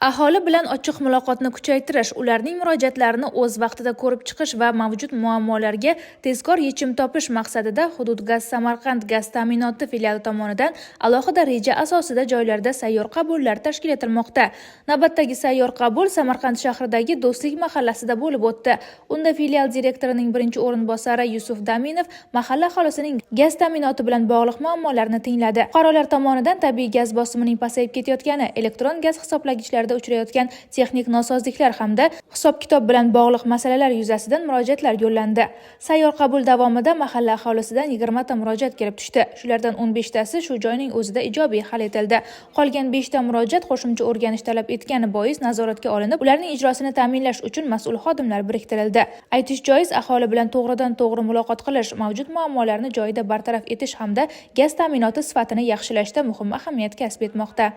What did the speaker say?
Aholi bilan ochiq muloqotni kuchaytirish, ularning murojaatlarini o'z vaqtida ko'rib chiqish va mavjud muammolarga tezkor yechim topish maqsadida "Hududgaz Samarqand" gaz ta'minoti filiali tomonidan alohida reja asosida joylarda sayyor qabullar tashkil etilmoqda. Navbatdagi sayyor qabul Samarqand shahridagi Do'stlik mahallasida bo'lib o'tdi. Unda filial direktorining birinchi o'rinbosari Yusuf Daminov mahalla aholisining gaz ta'minoti bilan bog'liq muammolarini tingladi. Fuqarolar tomonidan tabiiy gaz bosimining pasayib ketayotgani, elektron gaz hisoblagichlarida uchrayotgan texnik nosozliklar hamda hisob-kitob bilan bog'liq masalalar yuzasidan murojaatlar yo'llandi. Sayyor qabul davomida mahalla aholisidan 20 ta murojaat kelib tushdi. Shulardan 15 tasi shu joyning o'zida ijobiy hal etildi. Qolgan 5 ta murojaat qo'shimcha o'rganish talab etgani bois nazoratga olinib, ularning ijrosini ta'minlash uchun mas'ul xodimlar biriktirildi. Aytish joiz, aholi bilan to'g'ridan-to'g'ri muloqot qilish, mavjud muammolarni joyida bartaraf etish hamda gaz ta'minoti sifatini yaxshilashda muhim ahamiyat kasb etmoqda.